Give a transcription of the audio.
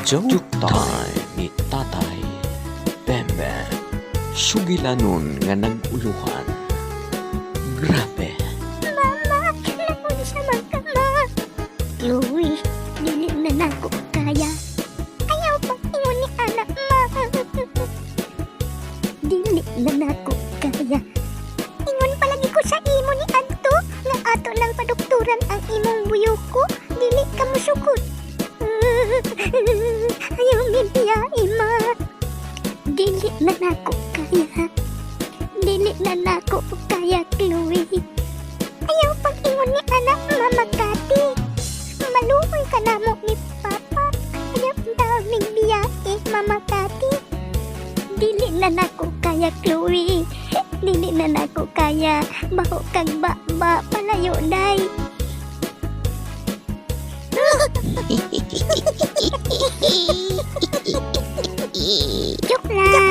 Joke time ni Tatay Bembe. Sugilanon nga nag-uluhan. Grabe. Mama, naunsa man ka, Ma? Chloe, dili na nako kaya. Ayaw pag ingon ni anak, Ma. Dili na nako kaya. Ingon palagi ko sa imo ni adto nga ato lang padukturan ang imong buyoko. Dili ka musukot. Ayaw mi biyahe, Ma. Dili na nako kaya. Dili na nako kaya, Chloe. Ayaw pag ingon ni anak, Mama Kati. Maluoy ka namo ni Papa. Ayaw daming biyahe, Mama Kati. Dili na nako kaya, Chloe. Dili na nako kaya. Baho kag ba-ba, palayo day. Joke lang.